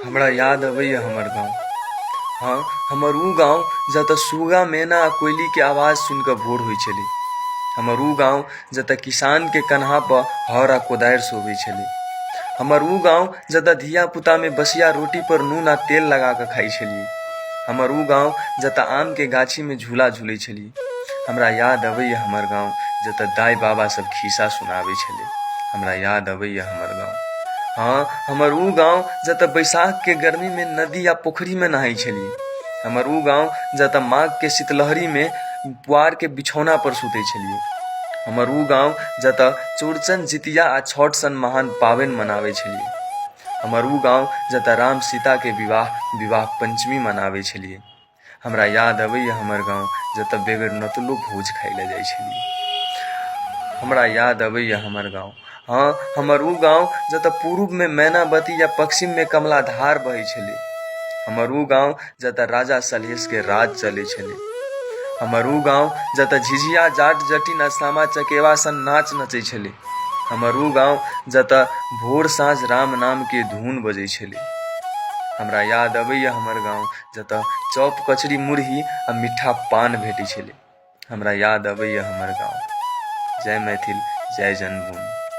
हमरा याद अबैए हमर गाँव। हँ, हमर ओ गाँव जतऽ सुगा, मैना आ कोयलीके आवाज सुनिकऽ भोर होइ छलै। हमर ओ गाँव जतऽ किसानके कन्हापर हर आ कोदारि शोभै छलै। हमर ओ गाँव जतऽ धियापुतामे बसिया रोटीपर नून आ तेल लगाकऽ खाइ छलियै। हमर ओ गाँव जतऽ आमके गाछीमे झूला झूलै छलियै। हमरा याद अबैए हमर गाँव जतऽ दाइ बाबा सब खिस्सा सुनाबै छलै। हमरा याद अबैए हमर गाँव। हँ, हमर ओ गाँव जतऽ बैसाखके गर्मीमे नदी आ पोखरिमे नहाइ छलियै। हमर ओ गाँव जतऽ माघके शीतलहरीमे पुआरके बिछौनापर सुतै छलियै। हमर ओ गाँव जतऽ चौरचन, जितिया आ छठ सन महान पाबनि मनाबै छलियै। हमर ओ गाँव जतऽ राम सीताके विवाह, विवाह पञ्चमी मनाबै छलियै। हमरा याद अबैए हमर गाँव जतऽ बेगर नतलो भोज खाइ लए जाइ छलियै। हमरा याद अबैए हमर गाँव। हँ, हमर ओ गाँव जतऽ पूर्वमे मैनावती आ पश्चिममे कमला धार बहै छलै। हमर ओ गाँव जतऽ राजा सलहेशके राज चलै छलै। हमर ओ गाँव जतऽ झिझिया, जाट जटिन आ सामा चकेबा सन नाच नचै छलै। हमर ओ गाँव जतऽ भोर साँझ राम नामके धुन बजै छलै। हमरा याद अबैए हमर गाँव जतऽ चॉप कचरी मुरही आ मिठ्ठा पान भेटै छलै। हमरा याद अबैए हमर गाँव। जय मैथिल, जय जन्मभूमि।